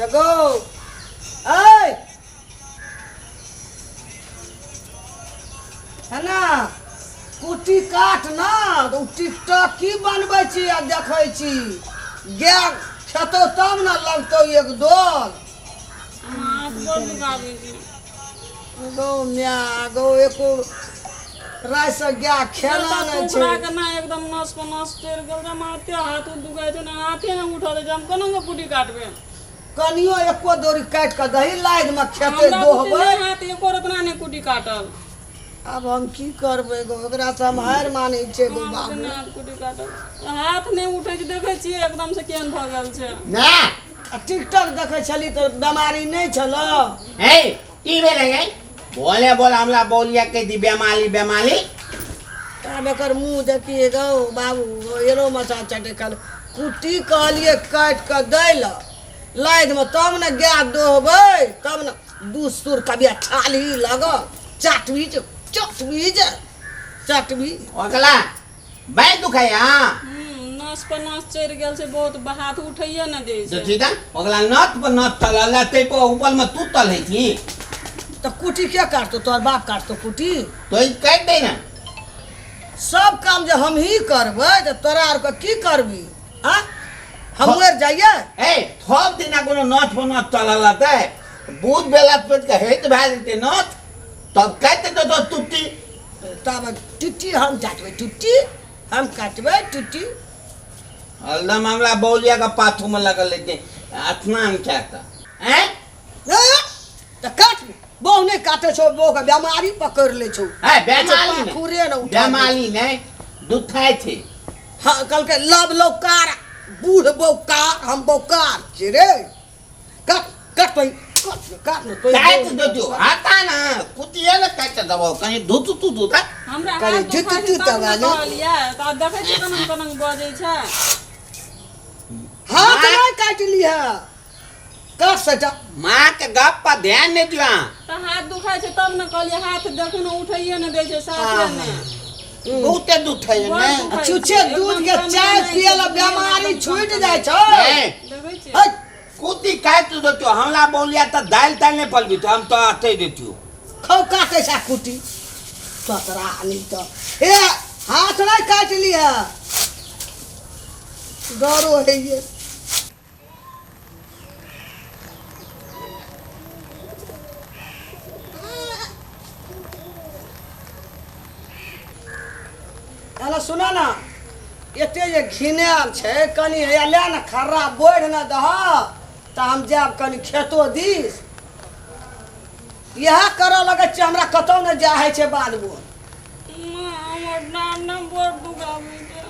एगो ऐ है ना कुट्टी काट ना तऽ ओ टिकटॉक की बनबै छी आ देखै छी गाय खेतौ तब ने लगतौ एक डोल। हाथ बड़ दुखाबै छै। गौ माय गौ, एको रातिसँ गाय खेला नहि छै। कुकरा के ना एकदम नस पर नस चढ़ि गेल छै, माथे हाथ उठ दुखाइ छै ने, हाथे नहि उठल छै। हम केना कऽ कुटी काटबै? कनियो एको दौरी काटि कऽ दही, लादिमे खेतै। हमरा बुते दोहबै नहि हाथ एको रतना नहि कुटी काटल। आब हम की करबै गो? एकरासँ हम हारि मानै छियै गो। हमरा बुते बाबू नहि हाथ कुटी काटल, हाथ नहि उठै छै। देखै छियै एकदम से केहन भऽ गेल छै। ना। आ टिकटॉक देखै छली तऽ बेमारी नहि छल? हे, की भेलै गे? बोले बोल, हमरा बोलिया के दी बेमाली बेमाली। आब एकर मुँह देखिए गौ बाबू, एरो मचा चटकल। कुट्टी कहलिए काटि कऽ दै लए लादिमे, तब ने गाय दोहबै, तब ने दू सुर कभी छाली लगल चाटबी जे चटबी जे चटबी। ओकला बै दुखाय। हाँ। नस पर नस चढ़ि गेल छै बहुत, हाथ उठैये ने दै छै। ठीक है, ओकला नथ पर नथ तलल तै पर ऊपर में तू तलै छी। तऽ कुट्टी के काटतौ? तोहर बाप काटतौ कुट्टी? तो ई काटि दे ने। सब काम जे हमही करबै तऽ तोरा आरके की करबी? आँ, हम मरि जाइए? ए, थोप दिना कोनो नथ पर नथ तलल रहतै, बूझ बेला पेट के हेत भए जेतै नथ, तब काटि देतौ तो टुट्टी। तब टुट्टी हम काटबै, टुट्टी हम काटबै टुट्टी। हरदम हमरा बौलिया के पाछू में लगल रहते, स्नान कए कऽ हैं। तऽ काट, बहु नहि काटै छौ, बहुके बेमारी पकड़ि लै छौ। है, बेमारी नहि। पाखुरे ने उठा दै। बेमारी नहि दुखाइ छै। हँ, कहलकै लव लौकार बूढ़ बौकार, हम बौकार छियै रे। काट काट तोही, काट काट ने तोही। काटि देतौ हाथा ने, कुटिए ने काटि देबौ कहीं धुत तू धुत। हमरा कनि हाथ दुखाइ छै झुटुटु तब ने तब आलू। कहलियै तऽ आब देखै छियै केना केना बजै छै। हाथ नहि काटि लिह, काट सटा। माँ के गप पर ध्यान नहि दियौ अहाँ। तऽ हाथ दुखाइ छै तब ने कहलियै, हाथ देखू ने, उठैये ने दै छै साफे ने। बहुते दुखै है बड़ ने। दुखाइ छै। छुछे दूध के एकदम चाय कन पिए ला कन छै, बेमारी एकदम छूटि कन जाइ छै। नहि। देखै छियै। हैट। कुत्ती काटि देतौ, हमरा बोलिया तऽ दालि तालि नहि पलबी हम तऽ अते देतियौ। खौ काटै छै कुटी तोतरा नहीं तऽ हे, हाथ नहि काटि लिह, डरो होइए। हेलो, सुना ना, एते जे घिनायल छै, कनि हैया ले ने खर्रा, बोढ़ ने दह तऽ हम जायब कनि खेतो दिस। इएह करऽ लगै छियै, हमरा कतहु नहि जाय होइ छै बाध बोन। माँ, हमर डाँड़ ने बड़ दुखाबै छै।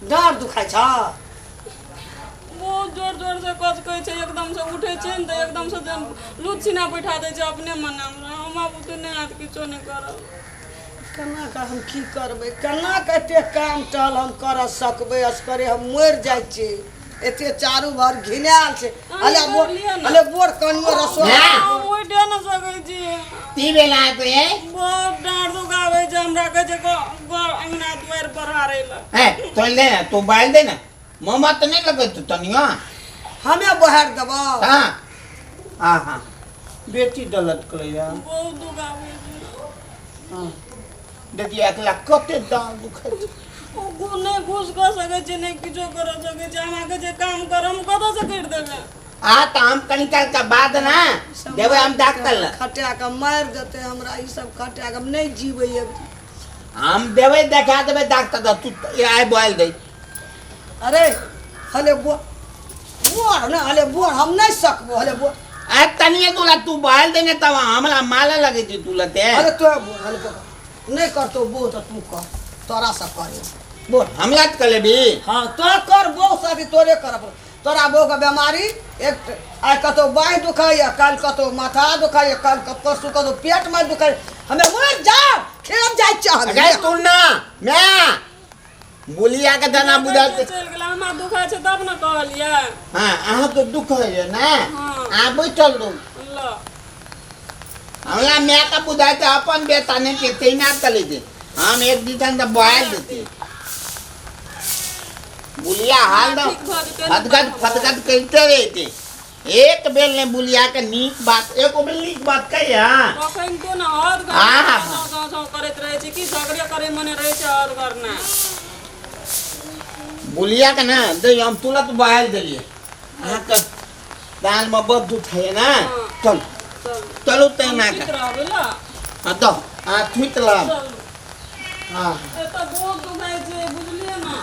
डाँड़ दुखाइ छ? बहुत जोर जोर से कचकै छै, एकदम से उठै छै ने तऽ एकदम से लूट छिना बैठा दै छै अपने मने हमरा। हम आब ओते नहि हाथ किछो नहि करब। केना कऽ हम की करबै? केना कऽ एते काम टहल हम करऽ सकबै? असगरे हम मरि जाइ छियै, एते चारू भर घिनायल छै। अले बोर, लिअ ने। अले बोर कनियो रसोई। हम उठे नहि सकै छी। की भेल अहाँके ये? बहुत डाँड़ दुखाबै छै हमरा, कहै छै घर अङ्गना दुआरि बहारै लए। ए, तोल दे ना, तू बाल दे ना, मामा तऽ नहि लगै तू तनियो। हमे बहारि देबौ। हाँ हाँ हाँ, बेटी दलत करैया। बहुत दुखाबै छै। हाँ, देखिए एकला कते दाम दुखै छै। ओ नहि घूस कऽ सकै छै, नहि किछो करऽ सकै छै। हमरा कहै छै काम कर, हम कतऽसँ करि देबै? आ तऽ हम कनी काल के बाद ना देबै हम डॉक्टर लग। खटा कऽ मारि देतै हमरा ई सब, खटा कऽ हम नहि जीबै एक। हम देबै, देखा देबै डॉक्टर लग, तू आइ बोल दे। अरे हले बो बोर ने, हले बोर, हम नहि सकबो, हले बोर। आ तनिए तोला तू बोल दे ने, तब हमरा माला लगै छै तू लते। हले तो बोर, हले बोर नहि करतौ बो तऽ तू कर, तोरा से करे बोल। हमरा तऽ कलेबी। हाँ, तो कर बो साथी, तोरे कर पड़त। तोरा बो के बेमारी एक आइ कतौ बाँहि दुखाइए, काल्हि कतौ माथा दुखाइए, काल्हि परसू कतौ पेटमे दुखाइए। हमे मरि जाब, खेत जाइ छियै हम। अरे तू ना मैं बुलिया के दाना बुझल। चलि गेलै, हमरा दुखाइ छै तब ने कहलियै। हाँ, अहाँके दुख होइए ने? हाँ। अहाँ बैठल रहू। ल। हमरा माय के बुझाइ छै अपन बेटा नहि के तहिना चलै छै। हम एक दिसन तऽ बहाल देती बुलिया हाल ठीक भऽ जेतै ने। फदगद फदगद करिते रहते। एक बेल ने बुलिया के नीक बात एको बेल नीक बात कहिया। तखन तो ने हद घर आहा। झाँव झाँव झाँव करैत रहै छै की झगड़े करै मने रहै छै हद घर ने। बुलिया के ना दे हम तुरंत बहाल देलिए अहाँके दाल में बड़ दूध है ना। हाँ। चल चल चलू तैना हम के सुति रहबै ला। हाँ दो हाँ थुत लाब। चल। हाँ एतऽ बहुत दुखाइ छै बुझलियै ने।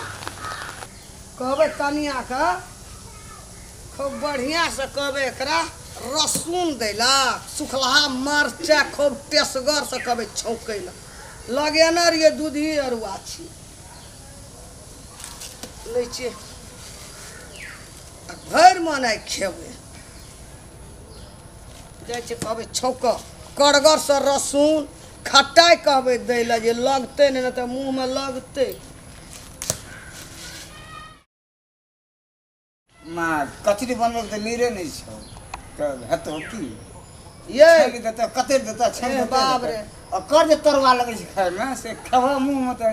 कहबै कनियाके खूब बढ़िआँसँ कहबै एकरा रसून दै लए, सुखलहा मरचाइ खूब टेसगरसँ कहबै छौंकै लए। लगेने रहियै दूधी अरुआ छी लै छियै आ भरि मन आइ खेबै। जाइ छियै कहबै छौंक कड़गरसँ रसून खटाइ कहबै दै लए जे लगतै नहि, नहि तऽ मुँहमे लगतै। माँ कचरी बनबैके तऽ लूरे नहि छौ तऽ हेतौ की? ये छाँकि देतौ कतरि देतौ छाँकि ए देतौ। बाप रे। ओकर जे तरुआ लगै छै खायमे से खेबह मुँहमे तऽ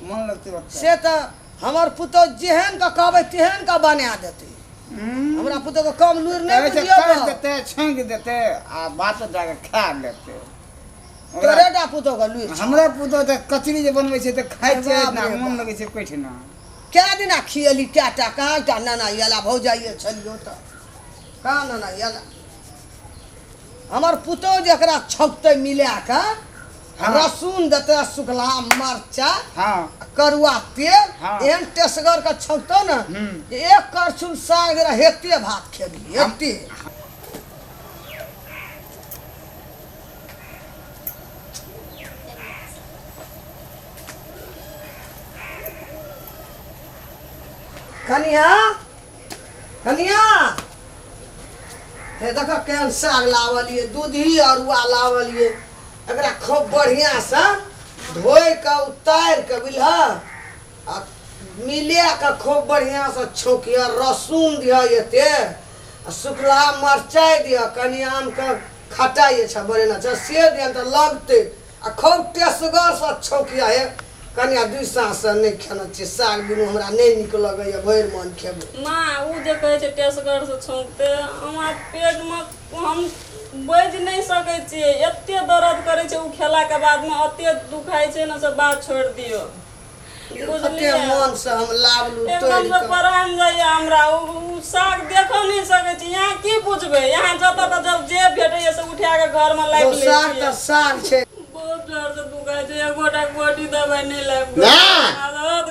मन लगतै ओतऽ। से तऽ हमर पुतहु जेहन के कहबै तेहन के बना देतै। हमरा पुतहु के कम लूरि नहि कहै छै बुझियौ। काटि देतै छाँकि देतै आ बात दए कऽ खा लेतै। तोरे टा पुतहु के लूरि छौ। हमरा पुतहु तऽ कचरी जे बनबै छै तऽ खाइ छै बाप ना रे मन बाप। लगै छै कोइठिना। कए दिना खियेली कए टा कहाँ टा नाना एला भौजाइए छलियो तऽ कहाँ नाना एला। हमर पुतहु जकरा छौंकतै मिला कऽ हाँ। रसून देतै सुखलहा मरचा हाँ करुआ तेल हाँ। एहन टेसगर के छौंकतौ ने जे एक करछुल साग हेते भात खेबही हेते। कनिया कनिया हे देख केहन साग लावलिए, दूधी अरुआ लावलिए। एकरा खूब बढ़िआँसँ धोइ कऽ उतारि कऽ बुझलह आ मिला कऽ खूब बढ़िआँसँ छौंकिह, रसून दिह एते आ सुखलहा मरचाइ दिह, कनि आमके खटाइ छै बनेने छै से दिह तऽ लगतै आ खूब टेसगरसँ छौंकिह। हे कनिया दुइ साँझसँ नहि खेने छियै साग बिनु, हमरा नहि नीक लगैए, भरि मन खेबै। माँ ओ जे कहै छै टेसगरसँ छौंकतै, हमरा पेटमे हम बाजि नहि सकै छियै, एते दर्द करै छै ओ खेलाके बादमे, एते दुखाइ छै ने से बात छोड़ि दियौ। कते बुझलियै मनसँ हम लाबलू एकदम तोड़ि से कऽ। परान जाइए हमरा, ओ साग देखऽ नहि सकै छी। यहाँ की पुछबै, यहाँ जतऽ ततऽ जे भेटैए से उठा कऽ घरमे लाबि लै साग छियै। तऽ साग छै। बहुत जोर से दुखाइ छै, एकोटा गोटी दबाइ नहि लाबि ना।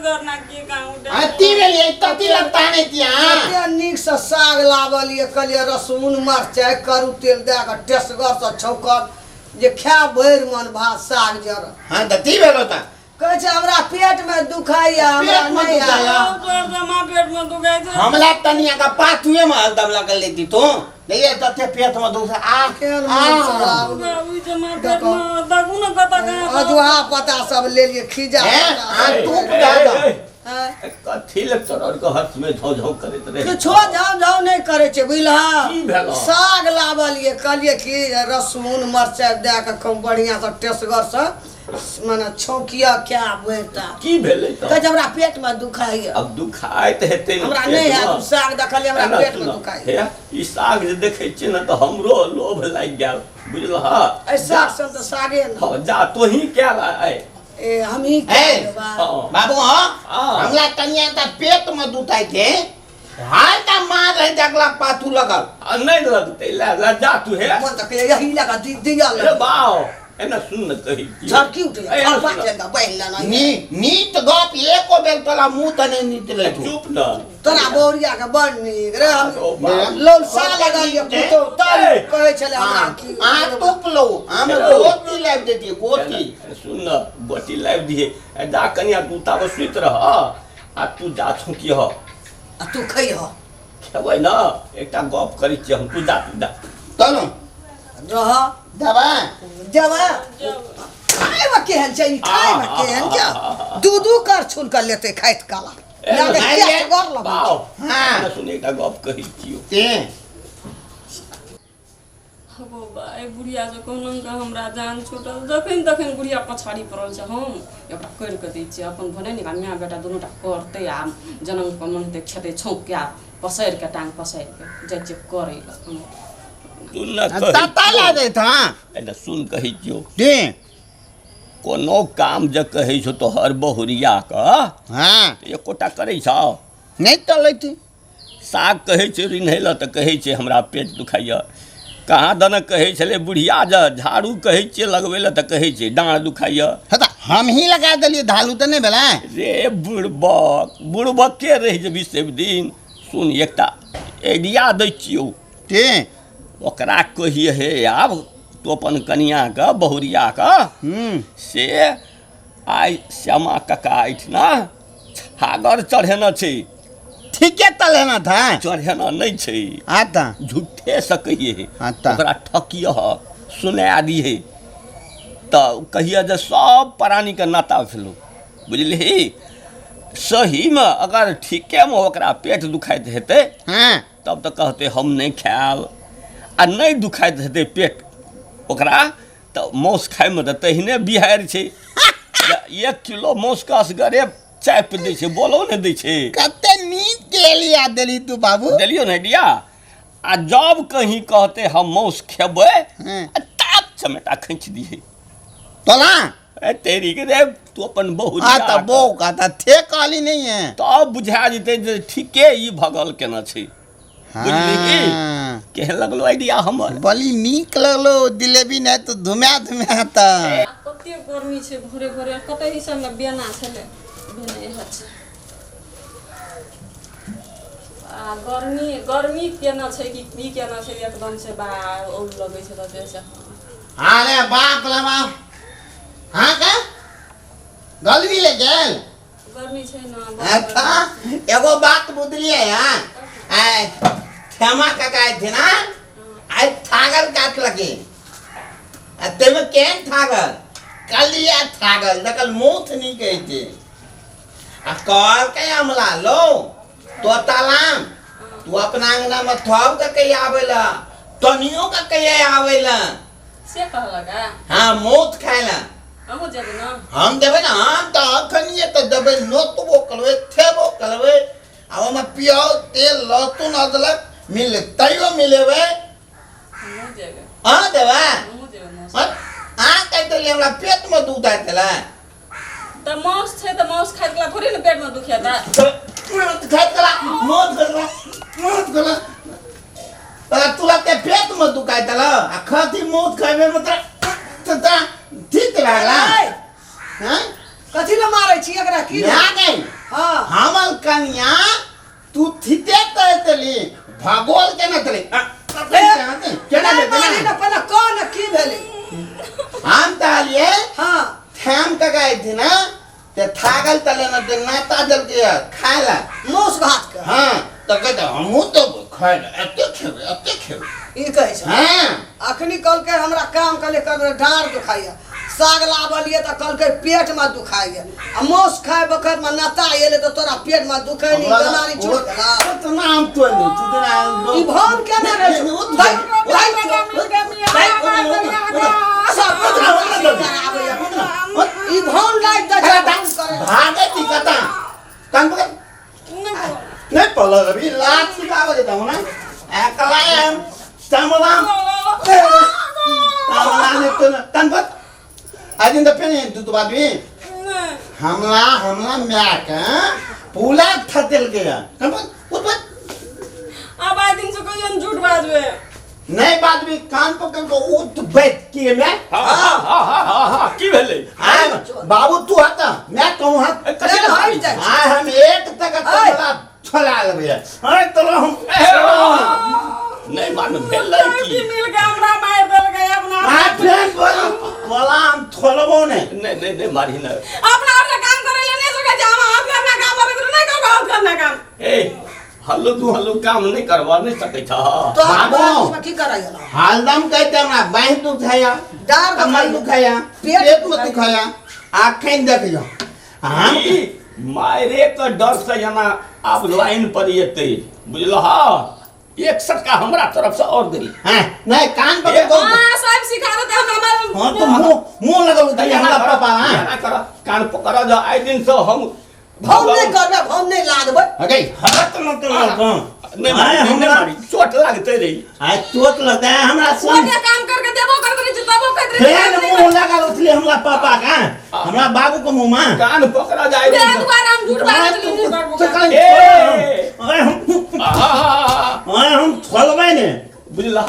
करना की कहूँ। अति भेलियै तति लत्ता नहि दिया। कते नीकसँ साग लाबलियै, कहलियै रसून मरचाइ करू तेल दए कऽ टेसगरसँ छौंकल जे खायब भरि मन भात साग जर। हाँ तऽ की भेलो तऽ? कहै छै हमरा पेटमे दुखाइए, हमरा पेटमे नहि दुखाइए? आयत। बहुत जोर से माँ पेटमे दुखाइ छै। हमला तनिया का पाथुए में हरदम लगल लेती तू नहीं तते पेट में दुख आ केहन आ। मन सँ लाबलू। ओहि जे माँ पेटमे देखू ने कतऽ कहाँ। अजुहा पत्ता सब लेलियै खीजा हैं? पत्ता आ सब। तू दऽ दऽ। हैं? कथी लए तोरा आरके हाथ में झाँव झाँव करैत रहे? किछो झाँव झाँव नहि करै छै बुझलह। की भेलौ? साग लाबलियै, कहलियै कि रसून मरचाइ दए कऽ खूब बढ़िआँसँ टेसगरसँ मने छौंकिया क्या बेटा। की भेलै तऽ? कहै छै हमरा पेटमे दुखाइए। अब दुखाइत हेतै ने हमरा नहि पेटमे। हैत साग देखलियै हमरा एना पेटमे सुनऽ, दुखाइए। हे ई साग जे देखै छियै ने तऽ हमरो लोभ लागि गेल बुझलह। एहि साग सन तऽ सागे ने। हँ जा तोही कए ला आइ। ए हमही ए, कए लेबै। हँ बाबू हाँ हाँ। हमला तनिया तऽ पेट में दुखाइ छै हाल तऽ मार रहे जगला पाथू लगल। आ नहि लगतै ला ला जा तू हे। मन तऽ कहैए यही लगा दिया ए लग। बाओ एना सुन ने कहै छियौ। झटकी उठै एना फलफा सुन। चलि बान्हि लेना। नी नीत गप एको बेर तोरा मुँह तऽ नहि नीत लै छौ। चुप न। तोरा बौरिया के बड़ नीक रे। हम ओ बाप। लौलसा लगल ये पुतहु तब ए। कहै छलै हमरा की अहाँ टुप लो हम हेलो। गोटी लाबि देतियै गोटी। एना सुन न गोटी लाबि दिहे आ जा कनिया तू ताबे सुति रह आ तू जा छौंकिह आ तू खैह। खेबै न एकटा गप करै छियै हम, तू जा तू जा। चलू रह देबै देबै जब खायमे केहन छै ई, खायमे केहन छै? दू दू कर छुल कऽ लेतै खाइत काला ए, लागे मारि ले। टेस्टगर लगै छै। बाओ हाँ। एना सुन एकटा गप कहै छियौ। ते हगो बा एहि बुढ़ियासँ कहुना कऽ हमरा जान छूटल। जखन तखन बुढ़िया पछाड़ी पड़ल छै। हम एकरा करि कऽ दै छियै, अपन भने नीक आ माय बेटा दुनू टा करतै आ जनम कऽ मन हेतै खेतै छौंकके आ पसारि कऽ टांग पसारि कऽ जाइ छियै करै लए हम। सुन ने कहै तत्ता छियौ। लए जाइत हँ। एने सुन कहै छियौ। की? कोनो काम जे कहै छौ तोहर बहुरिया के हँ। एकोटा करै छौ? नहि चलै छै। साग कहै छै रिन्है लए तऽ कहै छै हमरा पेट दुखाइए। कहाँ दने कहै छलै बुढ़िया जे झाड़ू कहै छियै लगबै लए तऽ कहै छै डाँड़ दुखाइए। हे तऽ हमही लगा देलियै धालू तऽ नहि भेलै। रे बुड़बक, बुड़बके रहि जेबही सब दिन। सुन एकटा आइडिया दै छियौ। की? ओकरा कहिए हे आब तू अपन कनियाँके बहुरियाके से आइ श्यामा काका एहिठिना छागर चढ़ेने छै। ठीके तलेना था। चढ़ेना नहि छै। आता। झूठे से कहिए। आता। ओकरा ठकिए सुना दिए तऽ कहिए जे सब प्राणीके नाता भेलो, बुझलिही? सहीमे अगर ठीकेमे ओकरा पेट दुखाइत हेतै तब तऽ कहतै हम नहि खायब, आ नहि दुखाइत हेतै पेट ओकरा तऽ मासु खायमे तऽ तहिने बिहारि छै, 1 किलो मासुके असगरे चापि दै छै, बोलो नहि दै छै। कते नीक केलिया देली तू बाबू। देलियौ ने आइडिया? आ जब कहीं कहते हम मासु खेबै ताक चमेटा खींच दिहे। तोला? ए तेरी के रे, तू अपन बहु आ तऽ बहू का तऽ थे कहली नहीं है। तब बुझा जेतै जे ठीके ई भगल केना छै, बुझली? केहन लगलो आइडिया हमर? बड़ी नीक लगलो जिलेबी। नहि तऽ धुमा धुमा तऽ कते गर्मी छै भोरे भोरे। कते ही सबमे बेना छलै, बेना इएह छै। आ गर्मी गर्मी केना छै कि की केना छै, एकदम से बा औल लगै छै तऽ से। अरे बाप रे बाप, हाँ का गलबी ले गेल। गर्मी छै ने। अच्छा एगो बात बुझलियै? हाँ आइ खेमा काका अयथिन ना, आइ थागल काटलकै, आ ताहिमे केहन थागल, कलिया थागल जकर मूथ नीक कहै। आ कहलकै हमला लो तोता लाम तू अपना अंगना में थब के कहिया आबै ला, तनियो के कहिया आबै ला। से कहलक? हाँ, मौत खाय ला। अहूँ जेबै ने? हम देबै ने, हम तऽ अखनिए तऽ देबै, नोतबो करबै, थेबो करबै, आ ओहिमे प्याज तेल लहसुन अदरक मिले तैयो मिलेबै। हमहूँ जेबै। अहाँ देबै? हमहूँ जेबै मौसी। अहाँ कहि देलियै हमरा पेटमे दूध आबि गेलै। तऽ माउस छै तऽ माउस खाइत कला थोड़े ने पेटमे दुखेतै। खाइत कला मौत गेला, मौत गेला तोरा, तुला ते पेटमे दुखाइ देल आ खती मौत खाइमे मतलब तऽ ठीक भए गेला। हैं? कथी लए मारै छी एकरा? की ना गई। हाँ। हमर कनिया तू थिते कह देली, भगोल केना देली? केना नहि मारी देली? ने, पहिले कह ने की भेलै। हम कहलिए हाँ। थैम कका अयथिन ना ते थागल तले न ते नाता देलकै खाय ला। मौस भात के? हाँ, तऽ कहते हमहूँ तो खाय ला एते खेबै, एते खेबै। ई कहै छै? हाँ। अखनी कहलकै हमरा काम कहले कर डाँड़ दुखाइए, साग लाबलियै तऽ कहलकै पेटमे दुखाइए, आ मासु खाय बखतमे नता एलै तऽ तोरा पेटमे दुखै नहि, बेमारी छूट गेला। उतना हम तोड़ ली तू तना। ई भाव केना रहै छौ? धै, धै, धै, सब कराबैए। ई भाव लागि दै छै, भाव करे। भागे की कता कान पकड़ नहीं पड़ल अभी लात सिखावे देता हूँ ना एकला हम तमलाम तमला ने तो तन पर आज दिन तो फिर तू तो बात भी हमला हमला म्या के पूला थतेल गया तन पर उठ पर। आब आइ दिन से कहियो झूठ बाजबै। नहीं बात भी कान पकड़ के उठ बैठ के मैं। हाँ हाँ हाँ हाँ हाँ हाँ, की भेलै? आय बाबू तू हता मैं कहूँ हत। कथी लए हटि जाइ। आय हम एक तक तोरा छोड़ा लेबै, आय तोरा हम। नहि मान भेलै की? मिल के हमरा मारि देलकै अपना। आय फेर बोला बोला हम छोड़बो नहीं। नहि नहि नहि मारही ने। अपना हाथ से काम करे ले नहीं सकै छै। हम हाथ करना काम करे नहीं करबो हाथ करना काम। ए हल्लुक तू हल्लुक काम नहि करबा नहि सकै छह। तोहर बाबू। बाबू की करैया? हरदम कहते हमरा बाँहि दुखाया, डाँड़ कमर दुखाइया, दुखाया, पेट पेट में दुखाइया। दुखाया। आखन देखियो हम ई मारे के डर से एना आब लाइन पर एतै, बुझलह? एक सटका हमरा तरफ से और देली। हां नहीं कान पकड़ दो। हां साहब सिखा देते हमरा मालूम। हां तो मुंह मुंह लगल उधर हमरा पापा। हां एना कर, कान पकड़ जा, आइ दिन से हम हम नहीं करबै, हम नहीं लादबै। अगे हरत न तो नहीं मारी, नहीं मारी, चोट लागते रही। आ चोट लगता है हमरा सुन। के काम करके देबो करते रही, तबो कहते रही। फेन मुंह लगल उठले हमरा पापा का, हमरा बाबू के मुंह में कान पकड़ा जाए। तेरा दुआरा हम झूठ बाजत नहीं करबो। तो कान ए! अरे हम अरे हम छोड़बै ने बुझला,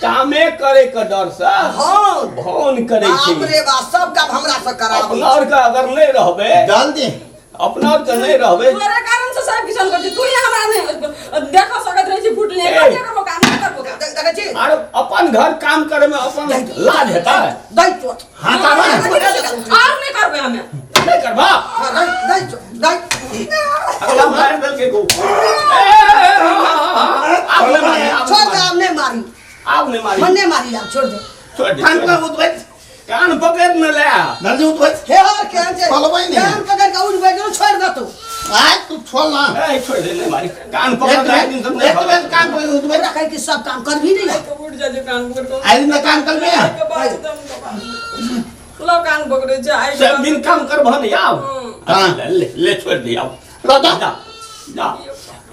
कामे करे के डर से हाँ भौन करे छै। बाप रे बाप, सब काम हमरा से कराबै। अपना और के अगर नहीं रहबे, जल्दी अपना और के नहीं रहबे, तोरे कारण से साहब किसान कर छी, तू ही हमरा नहीं देख सकत रही छी फुटले। ए! करबो काम, नहीं करबो काम। देखै छी आर अपन घर काम करे में अपन लाज हेतै। दै चोट। हां ताबा और नहीं करबे हमें। नहीं करबा। हाँ, दै दै चोट दै। अगला मार देलकै गो। आब नहीं मारी, आब छोड़ नहीं दे, मारी। आब नहीं मारी, आब नहीं मारी, मन नहीं मारी, आब छोड़ दे। छोड़ दे, कान छोड़ दे। पकड़ उठबै, कान पकड़ न ले। जल्दी उठबै। हे हर केहन छै? चलबै नहि। कान पकड़ के उठ बैठ गेलौ, छोड़ दे तू। आज तू छोड़ ना। ए छोड़ दे, नहीं मारी, कान पकड़ एक आइ दिन से मिनट नहीं एक मिनट कान पकड़ उठबै। ओकरा कहै कि सब काम करबही नहीं। तो उठ जा जे कान पकड़ के। आइ दिन काम करबे। लो कान पकड़े छै आइ। सब दिन काम करबह ने आब। हाँ। ले ले, छोड़ दे आब। लो जा। जा जा।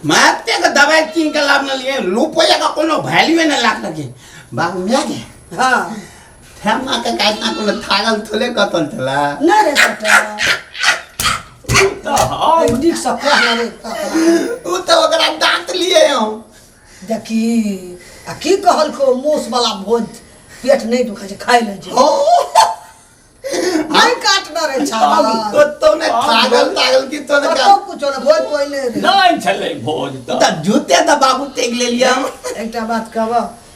माते के दवाई कीन के लाभ न लिए, रुपया का कोनो वैल्यू नहीं लाग लगे बाबू मिया के। हाँ थेमा के काटना कोनो थागल थोले कतल चला नहीं रे बेटा, तऽ हम नीक से कह रे। उ तो ओकरा दांत लिए हम। देखी आ की कहलको, मूस वाला भोज पेट नहीं दुखा छै, खाइ ले जे। हो नहीं काटना रे छाला। तो तो ने थागल तागल की तो ने कतौ कुछो ने भोज कोई नहीं रे। नहि छलै भोज तऽ। त जूते त बाबू टेक ले लिया हम। एकटा बात कहब,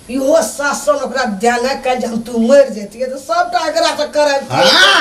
इहो सासन ओकरा ध्यान काल्हि जहन तू मरि जैतियै तऽ सबटा एकरा से कराय। हां